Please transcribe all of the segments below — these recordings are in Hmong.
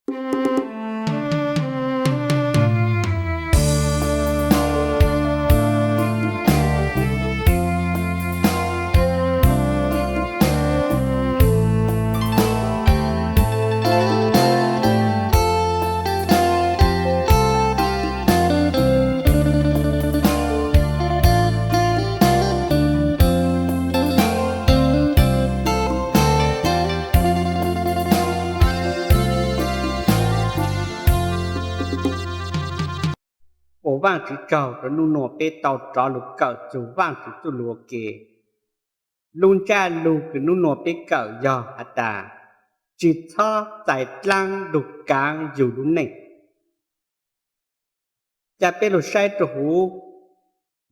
Ua Vaajtswv tsaug rua nub nua peb tau rov lug kawm txug Vaajtswv txuj lug ua ke. Lub ntsab lug kws nub nua peb kawm yog has tas, tsi txhob txais dlaab lug kaav yug lub neej. Ca peb lug saib rua huv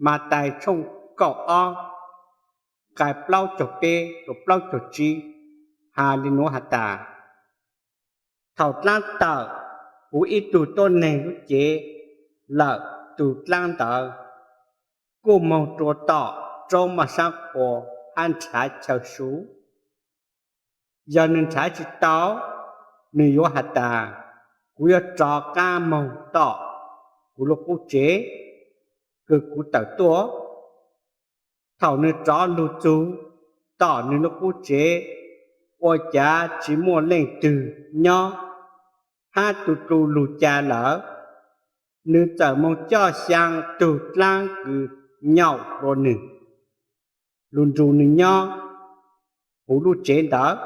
Matais tshooj kaum ob, nqai plaub caug peb rua plaub caug tsib, has le nuav has tas, thaum dlaab tawm huv ib tug tuab neeg lub cev lawm, tug dlaab ntawd kuj moog rua tom roob moj saab qhua hab nrhav chaw su. Yog nwg nrhav tsi tau, nwg yuav has tas, kuv yuav rov qaab moog tom kuv lub qub tsev kws kuv tawm tuaj. Thaum nwg rov lug txug tom nwg lub qub tsev, ua cav tsi muaj leej twg nyob, hab tug dlu lug ca lawm, nwg txawm moog coj xyaa tug dlaab kws nyaum dlua nwg lug nrug nwg nyob huv lub tsev ntawd.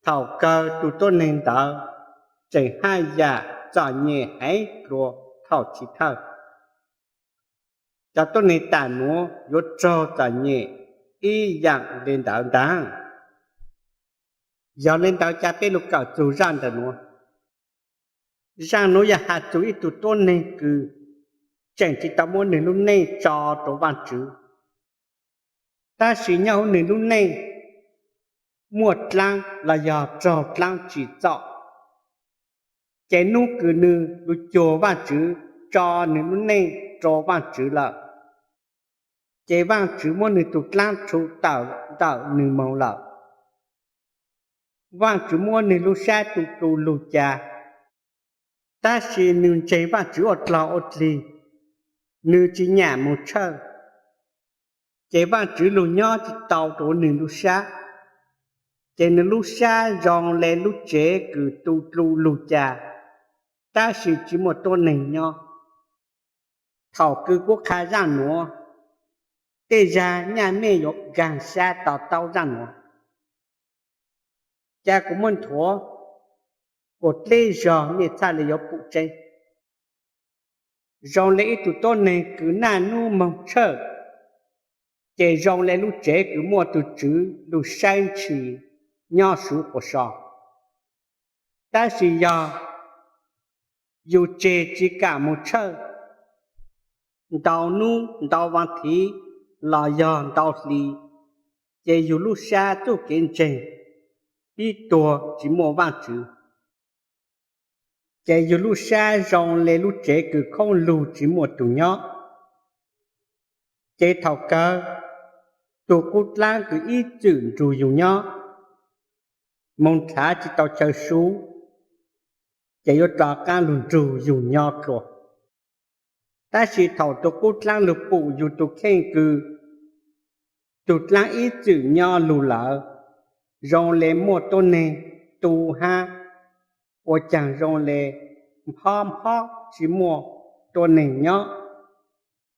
Thaum kawg tug tuab neeg ntawd tseem haj yam txom nyem heev dlua thaum chiv thawj. Cov tuab neeg tam nuav yuav raug txom nyem ib yaam le ntawd ntaag. Yog le ntawd ca peb lug kawm txug zaaj ntawm nuav. Zaaj nuav yog has txug ib tug tuab neeg kws tseem tsi tau muab nwg lub neej tso rua Vaajtswv, tab sis nyob huv nwg lub neej muaj dlaab los yog raug dlaab tsim txom, ces nub kws nwg lug cuag Vaajtswv, tso nwg lub neej rua Vaajtswv lawm, ces Vaajtswv muab nwg tug dlaab rhu tawm ntawm nwg moog lawm. Vaajtswv muab nwg lub sab tug dlu lug ca, tab sis nwg ntseeg Vaajtswv ua dlog ua dlig, nwg tsi nyam moog tshawj, ces Vaajtswv lug nyob tsi tau rua nwg lub sab, ces nwg lub sab zoo le lub tsev kws tug dlu lug ca, tab sis tsi muaj tuab neeg nyob. Thaum kws kuv qha zaaj nuav, tej zag nyaj mej yuav nkaag sab to taub zaaj nuav. Ca kuv muab nthuav kuas dleb zog mej txhaj le yuav pum tseeb. Zoo le ib tug tuab neeg kws naj nub moog tshawj, ces zoo le lub tsev kws muaj tug tswv lug saib ntshis nyob suv quas so. Tab sis yog yug tseg tsi kam moog tshawj, ntau nub ntau vaas thiv los yog ntau hli, ces yug lub sab txuj kev ntseeg pib tuag tsi muaj Vaajtswv, ces yug lub sab zoo le lub tsev kws khoob lug tsi muaj tug nyob. Ces thaum kawg, tug qub dlaab kws ib txwm nrug yug nyob, moog nrhav tsi tau chaw su, ces yuav rov qaab lug nrug yug nyob dlua. Tab sis thaum tug qub dlaab lug pum yug tug kheej kws tug dlaab ib txwm nyob lug lawm, zoo le muaj tuab neeg tu hab ua caag zoo le nphob nphob tsi muaj tuab neeg nyob,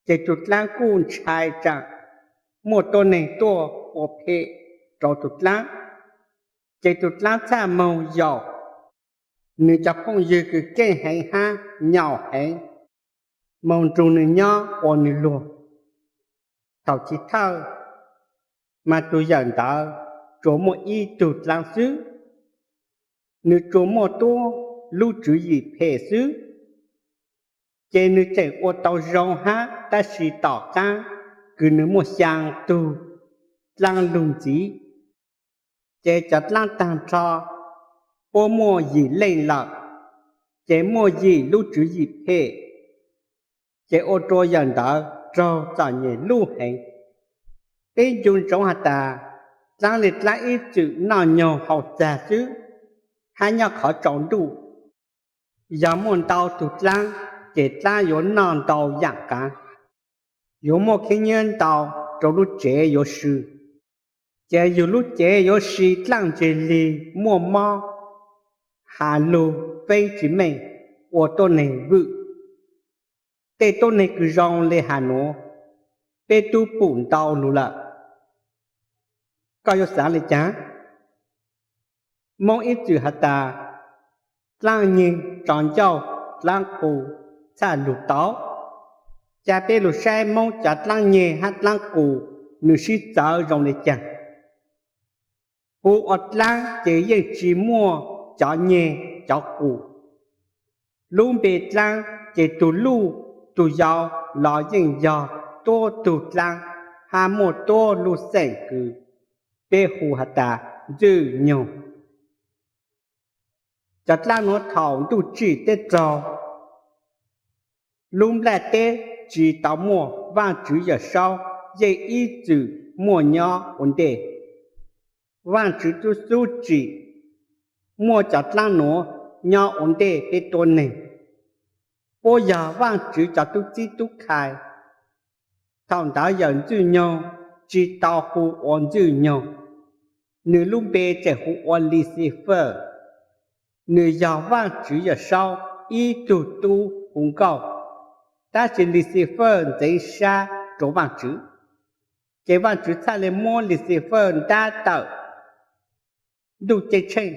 ces tug dlaab kuj ntshai tsaam muaj tuab neeg tuaj ua phem rua tug dlaab. Ces tug dlaab txhaj moog yaum nwg cov phooj ywg kws keej heev hab nyaum heev moog nrug nwg nyob ua nwg luag. Thaum chiv thawj, mas tug yawm ntawd tsuas muaj ib tug dlaab xwb, nwg tsuas muaj tuab lub tswv yim phem xwb, ces nwg tseem ua tau zoo hab, tab sis tom qaab kws nwg muaj xyaa tug dlaab lug ntxiv, ces cov dlaab taag nrho puab muaj yim leej lawm, ces muaj yim lub tswv yim phem, ces ua rua yawm ntawd raug txom nyem luj heev. Peb ncu ntsoov has tas, dlaab le dlaab ib txwm noj nyoog haus txag xwb, hab nyob qhov tsaus ntuj. Yog muaj ntau tug dlaab, ces dlaab yuav noj ntau yaam qaav, yuav muaj khaub nyiab ntau rua lub tsev yuav sw, ces yug lub cev yuav si dlaaj ntseg li muaj mob, has lug feeb tsi meej, ua tuab neeg vwm. Tej tuab neeg kws zoo le has nuav, peb tub pum ntau lug lawm. Koj yuav xaav le caag? Moob ib txwm has tas, dlaab nyeg, tso ncauj, dlaab qus txhaj lug tau. Ca peb lug saib Moob cov dlaab nyeg hab dlaab qus nwg sib txawv zoo le caag. Hu ua dlaab ces yeej tsi muaj cov nyeg cov qus. Lub npe dlaab ces tug luj tug yau los yeej yog tuab tug dlaab, hab muaj tuab lub xeem kws peb hu has tas Ntxwj Nyoog. Cov dlaab nuav thaum ntuj tsim teb raug, lub nplaj teb tsi tau muaj, Vaajtswv Yawm Saub yeej ib txwm muaj nyob ua ntej. Vaajtswv tub xub tsim muaj cov dlaab nuav nyob ua ntej peb tuab neeg. Puab yog Vaajtswv cov tub txib tub khai. Thaum ntawd Yawm Ntxwj Nyoog tsi tau hu ua Ntxwj Nyoog, nwg lub npe tseem hu ua Lucifer. Nwg yog Vaajtswv Yawm Saub ib tug tub hu nkauj, tab sis Lucifer ntxeev sab rua Vaajtswv, ces Vaajtswv txhaj le muab Lucifer ntab tawm ntuj ceeb tsheej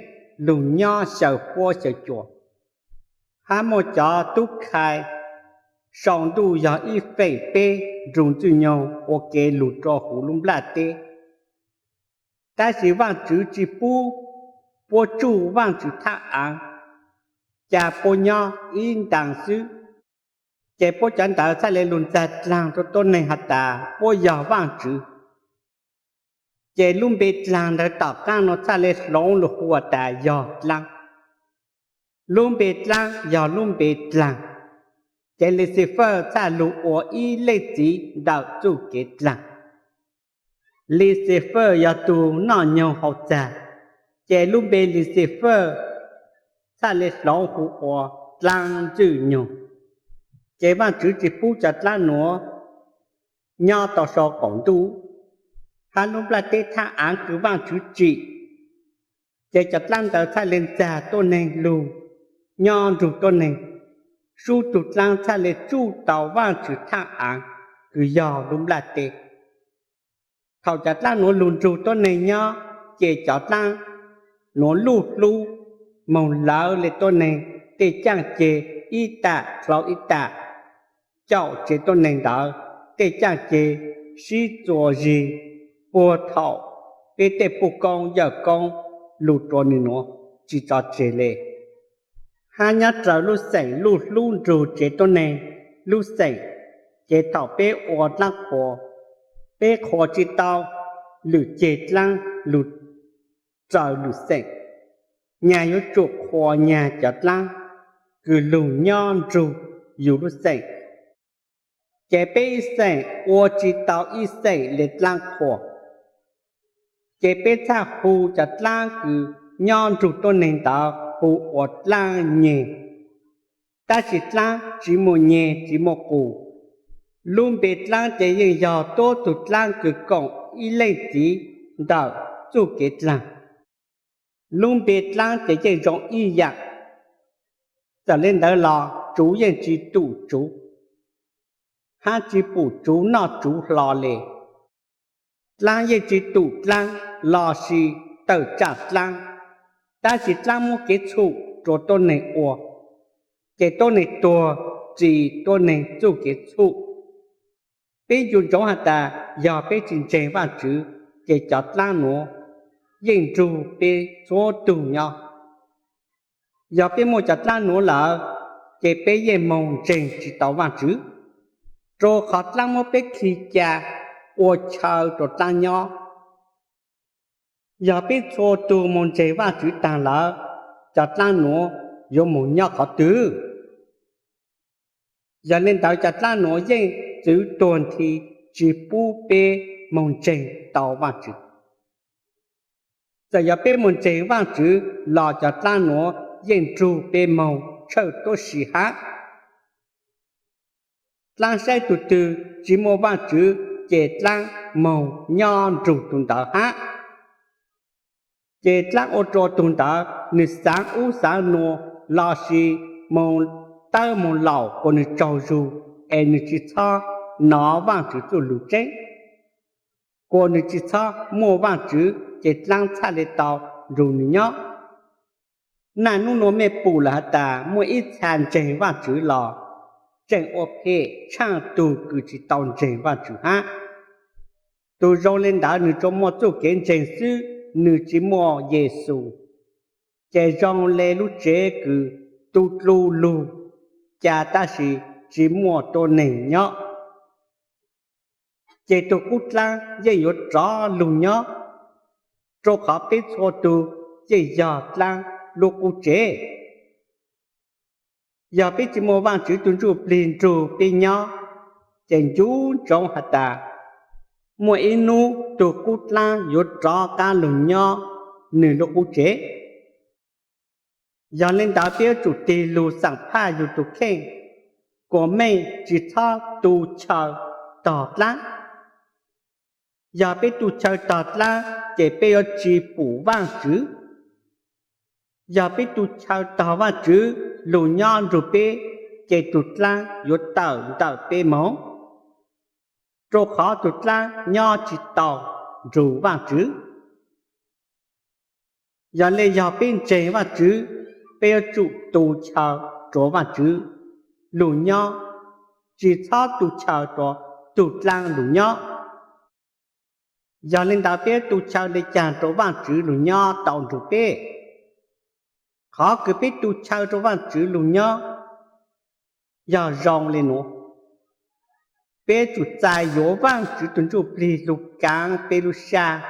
lug nyob xyaw huab xyaw cua, hab muaj cov tub khai sau ntuj yog ib feem peb nrug Ntxwj Nyoog ua ke lug rua huv lub nplaj teb. Tab sis Vaajtswv tsi pub puab tsuj Vaajtswv thaaj aav, ca puab nyob ib ntaag xwb, ces puab cov ntawd txhaj le lug ntxag dlaag rua tuab neeg has tas puab yog Vaajtswv. Ces lub npe dlaag ntawd tom qaab nuav txhaj le hloov lug hu has tas yog dlaab. Lub npe dlaab yog lub npe dlaag, ces Lucifer txhaj lug ua ib leej txiv ntawm txuj kev dlaag. Lucifer yog tug noj nyoog haus txag, ces lub npe Lucifer txhaj le hloov hu ua dlaab ntxwj nyoog. Ces Vaajtswv tsi pub cov dlaab nuav nyob tau sau qaum ntuj, hab lub nplaj teb thaaj aav kws Vaajtswv tsim, ces cov dlaab ntawd txhaj le ntxag tuab neeg lug nyob nrug tuab neeg. Sub tug dlaab txhaj le tsuj tau Vaajtswv thaaj aav kws yog lub nplaj teb. Thaum cov dlaab nuav lug nrug tuab neeg nyob, ces cov dlaab nuav luj hlub moog lawv le tuab neeg tej caaj ceg ib tam dlhau ib tam, caum tsev tuab neeg ntawd tej caaj ceg sib txuas zig, puag thaum peb tej puj koob yawm koob lug rua nwg nuav tsi tso tseg le. Hab nyob raws lub xeem luj hlub nrug tsev tuab neeg lub xeem, ces thaum peb ua dlaab qhuas, peb qhuas tsi tau lwm ceg dlaab lug raws lwm xeem, nyag yuav tsum qhuas nyag cov dlaab kws lug nyob nrug yug lub xeem. Ces peb ib xeem ua tsi tau ib xeem le dlaab qhuas, ces peb txhaj hu cov dlaab kws nyob nrug tuab neeg ntawd hu ua dlaab nyeg. Tab sis dlaab tsi muaj nyeg tsi muaj qus. Lub npe dlaab ces yeej yog tuab tug dlaab kws koom ib leej txiv ntawm txuj kev dlaag. Lub npe dlaab ces yeej zoo ib yaam. Txawm le ntawd los tsuv yeej tsi tum tsuv, hab tsi pum tsuv noj tsuv hlo le. Dlaab yeej tsi tum dlaab lossis tawm tsaam dlaab, tab sis dlaab muab kev txhum rua tuab neeg ua, ces tuab neeg tuag ris tuab neeg txuj kev txhum. Peb ncu ntsoov has tas yog peb tsi ntseeg Vaajtswv, ces cov dlaab nuav yeej nrug peb txhua tug nyob. Yog peb muaj cov dlaab nuav lawm, ces peb yeej moog ntseeg tsi tau Vaajtswv, rua qhov dlaab muab peb khi ca ua chaw rua dlaab nyob. Yog peb txhua tug moog ntseeg Vaajtswv taag lawm, cov dlaab nuav yuav moog nyob qhov twg? Yog le ntawd cov dlaab nuav yeej txwv tuag nthi tsi pub peb moog ntseeg tau Vaajtswv. Txawm yog peb moog ntseeg Vaajtswv los cov dlaab nuav yeej nrug peb moog tshawj tuab si hab. Dlaab saib tug twg tsi muaj Vaajtswv ces dlaab moog nyob nrug tug ntawd hab. Ces dlaab ua rua tug ntawd nwg xaav ub xaav nuav lossis moog tawb moog laum kuas nwg tsaug zug es nwg tsi txhob nov Vaajtswv txuj lug tseeb, kuas nwg tsi txhob muaj Vaajtswv ces dlaab txhaj le tau nrug nwg nyob. Naj nub nuav mej pum lawm has tas muaj ib txha ntseeg Vaajtswv los tseem ua phem tshaaj tug kws tsi tau ntseeg Vaajtswv hab. Tug zoo le ntawd nwg tsuas muaj txuj kev ntseeg xwb, nwg tsi muaj Yexus, ces zoo le lub tsev kws tu dlu lug ca tab sis tsi muaj tuab neeg nyob. Ces tug qub dlaab yeej yuav rov lug nyob, rua qhov peb txhua tug yeej yog dlaab lub qub tsev. Yog peb tsi muaj Vaajtswv tug Ntsuj Plig nrug peb nyob, ces ncu ntsoov has tas muaj ib nub tug qub dlaab yuav rov qaab lug nyob nwg lub qub tsev. Yog le ntawd peb yuav tsum tig lug xaam phaj yug tug kheej, kuas mej tsi txhob tu chaw tog dlaab. Yog peb tu chaw tog dlaab ces peb yuav tsi pum Vaajtswv. Yog peb tu chaw tog Vaajtswv lug nyob nrug peb, ces tug dlaab yuav tawm ntawm peb moog, rua qhov tug dlaab nyob tsi tau nrug Vaajtswv. Yog le yog peb ntseeg Vaajtswv, peb yuav tsum tu chaw rua Vaajtswv lug nyob, tsi txhob tu chaw rua tug dlaab lug nyob. Yog le ntawd peb yuav tu chaw le caag rua Vaajtswv lug nyob tau nrug peb? Qhov kws peb tu chaw rua Vaajtswv lug nyob yog zoo le nuav. Peb tsum txais yuav Vaajtswv tug Ntsuj Plig lug kaav peb lub sab,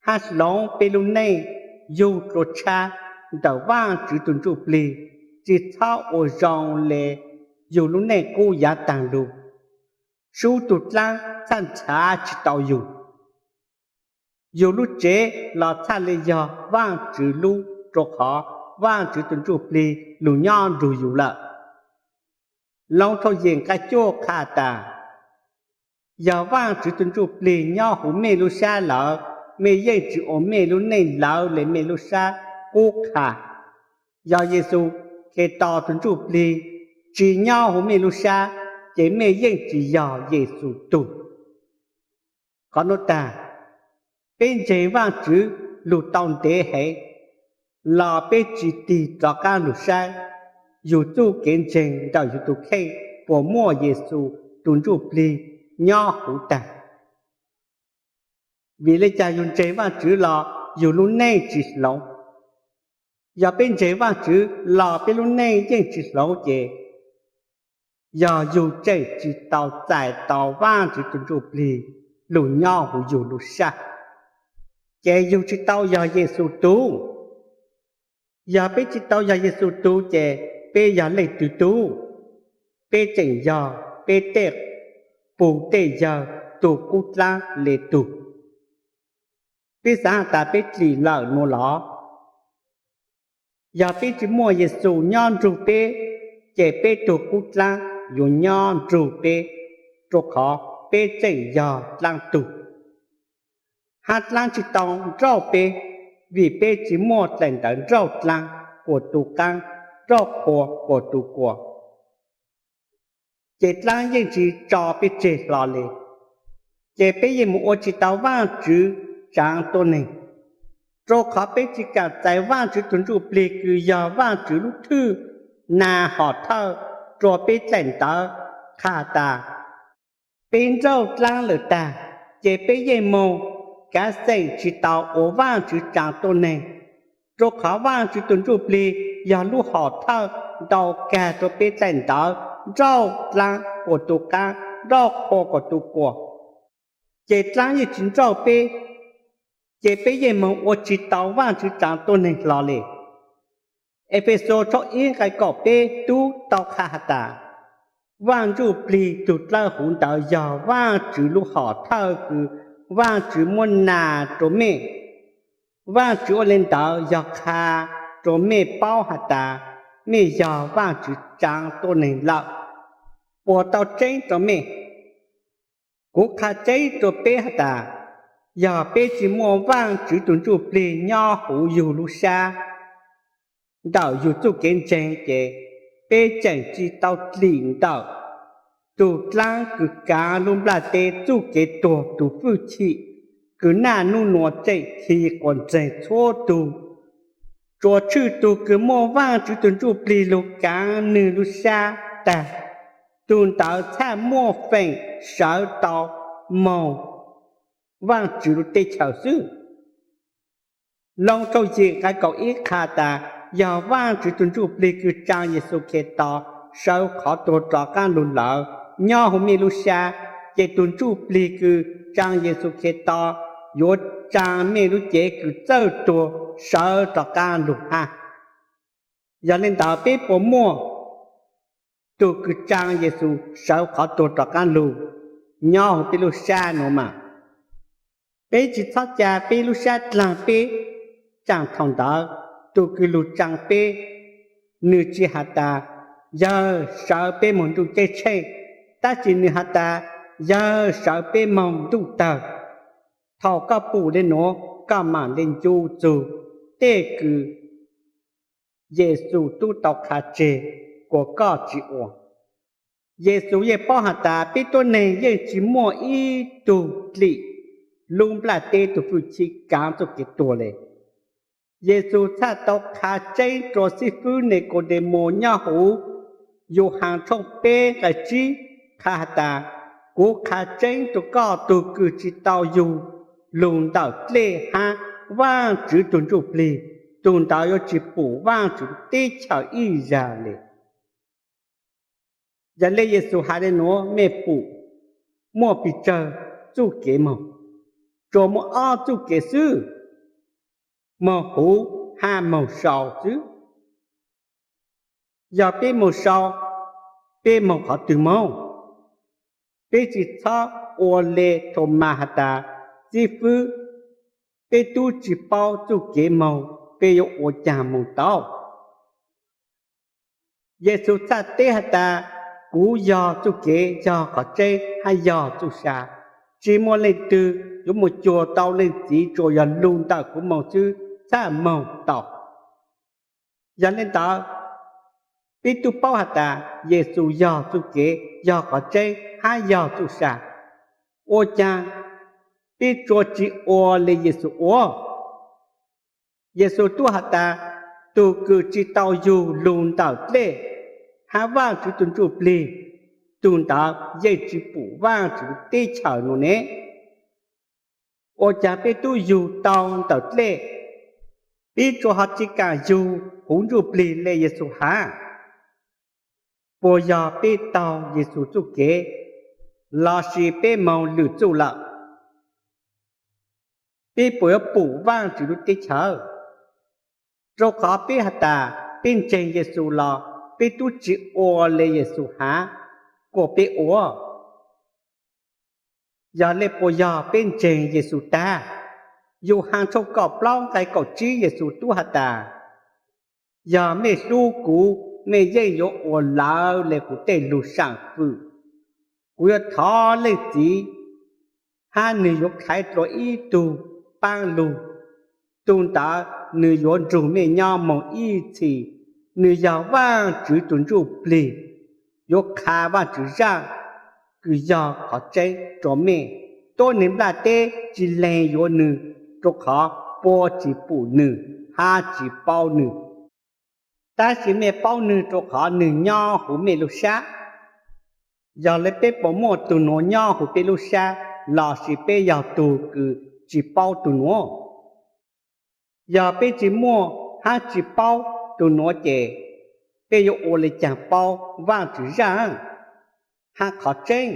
hab hloov peb lub neej yug rua tshab ntawm Vaajtswv tug Ntsuj Plig, tsi txhob ua zoo le yug lub neej qub yaav taag lug, sub tug dlaab txhaj nrhav tsi tau yug. Yug lub tsev los txhaj le yog Vaajtswv lub, rua qhov Vaajtswv tug Ntsuj Plig lug nyob nrug yug lawm. Loov Thoj Yees nqai cuaj qha tas, yog Vaajtswv tug Ntsuj Plig nyob huv mej lub sab lawm, mej yeej tsi ua mej lub neej lawv le mej lub sab qub qha. Yog Yexus Khetos tug Ntsuj Plig tsi nyob huv mej lub sab, ces mej yeej tsi yog Yexus tug. Qhov nuav taag, peb ntseeg Vaajtswv lug tau ntev heev los peb tsi tig rov qaab lug saib yug txuj kev ntseeg ntawm yug tug kheej puas muaj Yexus tug Ntsuj Plig nyob huv taag. Vim le caag yug ntseeg Vaajtswv los yug lub neej tsi hloov? Yog peb ntseeg Vaajtswv los peb lub neej yeej tsi hloov ces yog yug tseem tsi tau txais tau Vaajtswv tug Ntsuj Plig lug nyob huv yug lub sab, ces yug tsi tau yog Yexus tug. Yog peb tsi tau yog Yexus tug ces peb yog leej twg tug? Peb tseem yog peb tej pug tej yawg tug qub dlaab le tug. Peb xaav has tas peb dlim lawm nuav los? Yog peb tsi muaj Yexus nyob nrug peb, ces peb tug qub dlaab yuav nyob nrug peb, rua qhov peb tseem yog dlaab tug. Hab dlaab tsi tau nrauj peb, vim peb tsi muaj dlaim ntawv nrauj dlaab kuas tu qaab, nrauj qhua kuas tu kuas, ces dlaab yeej tsi tso peb tseg hlo le. Ces peb yeej mus ua tsi tau Vaajtswv tsaav tuab neeg, rua qhov peb tsi kaam txais Vaajtswv tug Ntsuj Plig kws yog Vaajtswv lub thwj nas hom thawj rua peb dlaim ntawv qha tas, peb nrauj dlaab lawm taag, ces peb yeej moog kaav xeem tsi tau ua Vaajtswv tsaav tuab neeg, rua qhov Vaajtswv tug Ntsuj Plig yog lub hom thawj ntau kag rua peb dlaim ntawv nrauj dlaab kuas tu qaab, nrauj qhua kuas tu kuas, ces dlaab yeej tsi nrauj peb, ces peb yeej moog ua tsi tau Vaajtswv tsaav tuab neeg hlo le. Efexus tshooj ib nqai kaum peb tub tau qha has tas, Vaaj Ntsuj Plig tug dlawb huv ntawd yog Vaajtswv lub hom thawj kws Vaajtswv muab nas rua mej. Vaajtswv ua le ntawd yog qha rua mej paub has tas mej yog Vaajtswv tsaa tuab neeg lawm. Puas tau tseeb rua mej? Kuv qha tseeb rua peb has tas, yog peb tsi muaj Vaajtswv tug Ntsuj Plig nyob huv yug lub sab ntawm yug txuj kev ntseeg ces peb tseem tsi tau dlim ntawm tug dlaab kws kaav lub nplaj teb txuj kev tuag tug fwj chim kws naj nub nuav tseem khi quas ntseeg txhua tug. Tsuas tshwj tug kws muaj Vaajtswv tug Ntsuj Plig lug kaav nwg lub sab taag, tug ntawd txhaj muaj feem sawv tau moog Vaajtswv lub teb chaws xwb. Loos tshooj yim nqai kaum ib qha tas, yog Vaajtswv tug Ntsuj Plig kws tsaa Yexus Khetos sawv qhov tuag rov qaab lug lawm nyob huv mej lub sab, ces tug Ntsuj Plig kws tsaa Yexus Khetos yuav tsaa mej lub cev kws txawj tuag sawv rov qaab lug hab. Yog le ntawd peb puas muaj tug kws tsaa Yexus sawv qhov tuag rov qaab lug nyob huv peb lub sab nuav mas? Peb tsi txhob ca peb lub sab dlaag peb tsaam thaum ntawd. Tug kws lug tsaa peb, nwg tsi has tas yawg sawv peb moog ntuj ceeb tsheej, tab sis nwg has tas yawg sawv peb moog ntuj tawg. Thaum koj pum le nuav koj maam le ncu txug tej kws Yexus tub tau qha tseg kuas koj tsi ua. Yexus yeej paub has tas peb tuab neeg yeej tsi muaj ib tug dlim lub nplaj teb tug fwj chim kaav txuj kev tuag le. Yexus txhaj tau qha tseeb rua xib fwb Nikaudemaus nyob huv Yauhaas tshooj peb nqai tsib qha has tas, kuv qha tseeb rua koj, tug kws tsi tau yug lug ntawm dlej hab Vaajtswv tug Ntsuj Plig, tug ntawd yuav tsi pum Vaajtswv teb chaws ib zag le. Yog le Yexus has le nuav mej pum muaj pes tsawg txuj kev moog? Tsuas muaj ob txuj kev xwb, moog huv hab moog sau xwb. Yog peb moog sau, peb moog qhov twg moog? Peb tsi txhob ua le Thomas has tas, xib fwb, peb tub tsi paub txuj kev moog, peb yuav ua caag moog tau? Yexus txhaj teb has tas, kuv yog txuj kev, yog qhov tseeb hab yog txuj sa. Tsi muaj leej twg yuav moog cuag tau Leej Txiv, tsuas yog lug ntawm kuv moog xwb txhaj moog tau. Yog le ntawd, peb tub paub has tas Yexus yog txuj kev, yog qhov tseeb hab yog txuj sa. Ua caag peb tsuas tsi ua le Yexus ua? Yexus tub has tas, tug kws tsi tau yug lug ntawm dlej hab Vaajtswv tug Ntsuj Plig, tug ntawd yeej tsi pum Vaajtswv teb chaws nuav ne. Ua caag peb tub yug tau ntawm dlej, peb tsuas ho tsi kaam yug huv Ntsuj Plig le Yexus has? Puas yog peb taug Yexus txuj kev, lossis peb moog lwm txuj lawm? Peb puas yuav pum Vaajtswv lub teb chaws? Rua qhov peb has tas peb ntseeg Yexus los peb tub tsi ua le Yexus has kuas peb ua. Yog le puas yog peb ntseeg Yexus tag? Yauhaas tshooj kaum plaub nqai kaum tsib Yexus tub has tas, yog mej hlub kuv, mej yeej yuav ua lawv le kuv tej lug saam fwm. Kuv yuav thov Leej Txiv, hab nwg yuav khaiv dlua ib tug paab lug. Tug ntawd nwg yuav nrug mej nyob moog ib txhis. Nwg yog Vaajtswv tug Ntsuj Plig, yuav qha Vaajtswv zaaj kws yog qhov tseeb rua mej. Tuab neeg nplaj teb tsi lees yuav nwg, rua qhov puab tsi pum nwg hab tsi paub nwg. Tab sis mej paub nwg rua qhov nwg nyob huv mej lub sab. Yog le peb puas muaj tug nuav nyob huv peb lub sab, lossis peb yog tug kws tsi paub tug nuav? Yog peb tsi muaj hab tsi paub tug nuav ces peb yuav ua le caag paub Vaajtswv zaaj hab qhov tseeb?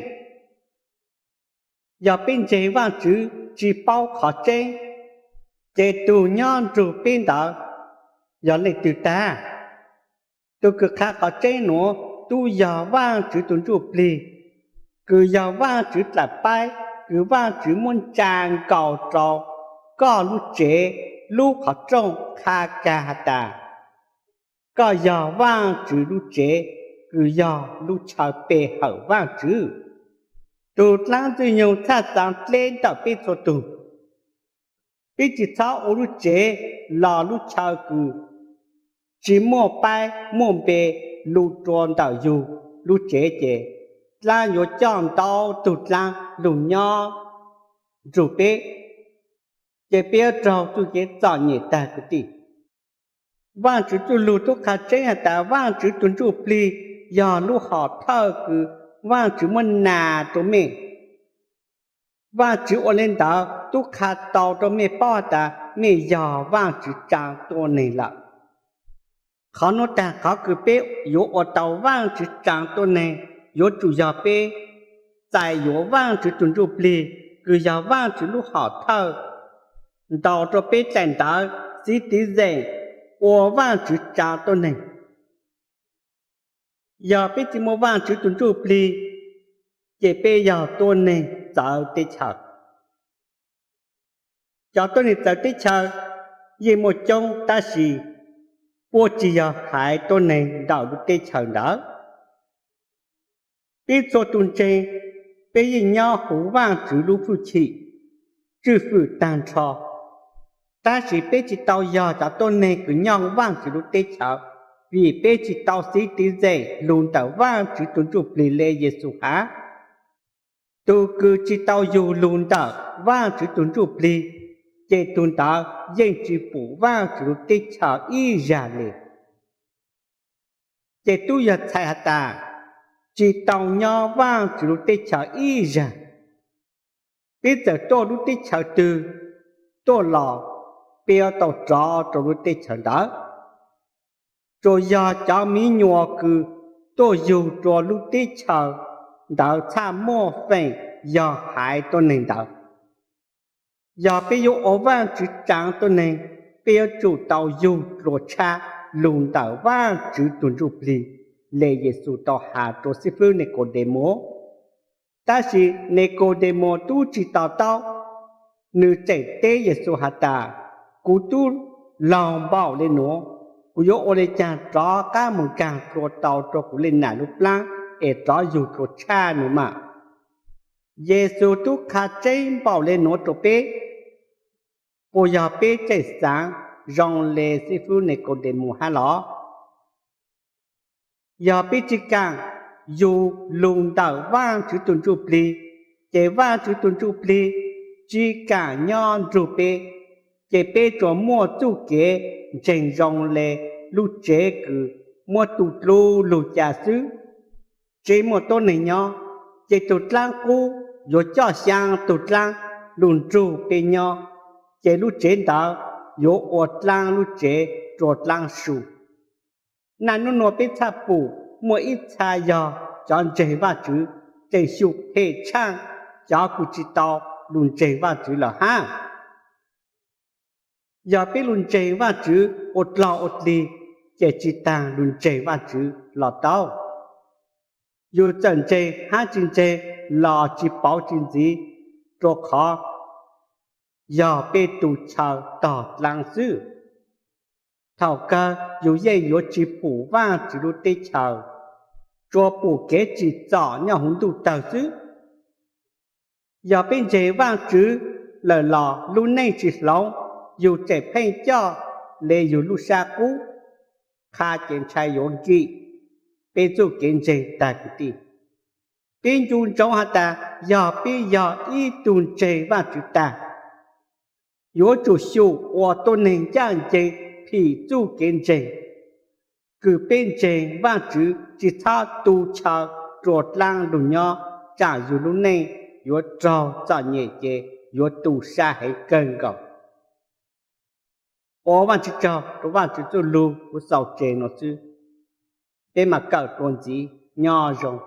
Yog peb ntseeg Vaajtswv tsi paub qhov tseeb, ces tug nyob nrug peb ntawd yog leej twg tag? Tug kws qha qhov tseeb nuav tub yog Vaajtswv tug Ntsuj Plig, kws yog Vaajtswv dlaim paib, kws Vaajtswv muab ntsa nkaus rua koj lub tsev, lub qhov rooj qha kag has tas, koj yog Vaajtswv lub tsev, kws yog lub chaw pe hawm Vaajtswv. Tug dlaab Ntxwg Nyoog txhaj xaav dleb ntawm peb txhua tug. Peb tsi txhob ua lub tsev los lub chaw kws tsi muaj paib muaj npe lug rua ntawm yug lub tsev ces dlaab yuav coj ntau tug dlaab lug nyob nrug peb, ces peb yuav raug txuj kev txom nyem tag kwv tij. Vaajtswv txuj lug tub qha tseeb has tas Vaajtswv tug Ntsujplig yog lub hom thawj kws Vaajtswv muab nas rua mej. Vaajtswv ua le ntawd tub qha tau rua mej paub has tas mej yog Vaajtswv tsaa tuab neeg lawm. Qhov nuav tag qhov kws peb yuav ua tau Vaajtswv tsaa tuab neeg yuav tsum yog peb txais yuav Vaajtswv tug Ntsujplig kws yog Vaajtswv lub hom thawj ntaus rua peb daim ntawv xiv tiv zeem ua Vaajtswv tsaa tuab neeg. Yog peb tsi muaj Vaajtswv tug Ntsujplig, ces peb yog tuab neeg txawv teb chaws. Cov tuab neeg txawv teb chaws yeej muaj coob tab sis puab tsi yog haiv tuab neeg ntawm lub teb chaws ntawd. Peb txhua tug ntseeg, peb yeej nyob huv Vaajtswv lub hwj chim tswj hwm taag nrho, tab sis peb tsi tau yog cov tuab neeg kws nyob huv Vaajtswv lub teb chaws, vim peb tsi tau xiv tiv zeem lug ntawm Vaajtswv tug Ntsujplig le Yexus has. Tug kws tsi tau yug lug ntawm Vaajtswv tug Ntsujplig, ces tug ntawd yeej tsi pum Vaajtswv lub teb chaws ib zag le. Ces tub yog txhais has tas, tsi tau nyob Vaajtswv lub teb chaws ib zag. Peb txawm tuaj lub teb chaws twg tuaj los, peb yuav tau rov rua lub teb chaws ntawd. Tsuas yog cov miv nyuas kws tuaj yug rua lub teb chaws ntawd txhaj muaj feem yog haiv tuab neeg ntawd. Yog peb yuav ua Vaajtswv tsaa tuab neeg, peb yuav tsum tau yug dlua tshab lug ntawm Vaajtswv tug Ntsujplig, le Yexus tau has rua xib fwb Nikaudemaus. Tab sis Nikaudemaus tub tsi to taub, nws tseem teb Yexus has tas, kuv tub laug npaum le nuav, kuv yuav ua le caag rov qaab moog nkaag dlua tau rua kuv le nam lub plaab es rov yug dlua tshaj nws mas? Yexus tub qha tseeb npaum le nuav rua peb, puas yog peb tseem xaav zoo le xib fwb Nikaudemaus hab los? Yog peb tsi kaam yug lug ntawm Vaajtswv tug Ntsujplig, ces Vaajtswv tug Ntsujplig tsi kaam nyob nrug peb, ces peb tsuas muaj txuj kev ntseeg zoo le lub tsev kws muab tu dlub lug ca xwb, tsi muaj tuab neeg nyob, ces tug dlaab qub yuav coj xyaa tug dlaab lug nrug peb nyob, ces lub tsev ntawd yuav ua dlaab lub tsev rua dlaab su. Naj nub nua peb txhaj pum muaj ib txha yog cov ntseeg Vaajtswv tseem xyum phem tshaaj cov kws tsi tau lug ntseeg Vaajtswv lawm hab. Yog peb lug ntseeg Vaajtswv ua dlog ua dlig, ces tsi taag lug ntseeg Vaajtswv los tau. Yug txawm ntseeg hab tsi ntseeg los tsi pauv tsi ntxiv, rua qhov yog peb tu chaw tog dlaab xwb. Thaum kawg yug yeej yuav tsi pum Vaajtswv lub teb chaws, tsuas pum kev tsim txom nyob huv ntuj tawg xwb. Yog peb ntseeg Vaajtswv lawm los lub neej tsi hloov, yug tseem pheej coj le yug lub sab qub, qha ces ntshai yuav nkim peb txuj kev ntseeg tag kwv tij. Peb ncu ntsoov has tas yog peb yog ib tug ntseeg Vaajtswv tag, yuav tsum xyum ua tuab neeg ncaaj nceeg phim txuj kev ntseeg, kws peb ntseeg Vaajtswv tsi txhob tu chaw rua dlaab lug nyob, tsaam yug lub neej yuav raug txom nyem ces yuav tu sab heev kawg nkaus. Ua Vaajtswv tsaug rua Vaajtswv txuj lug kuv xaus tseg nuav xwb. Peb maam kawm dlua ntxiv, nyob zoo.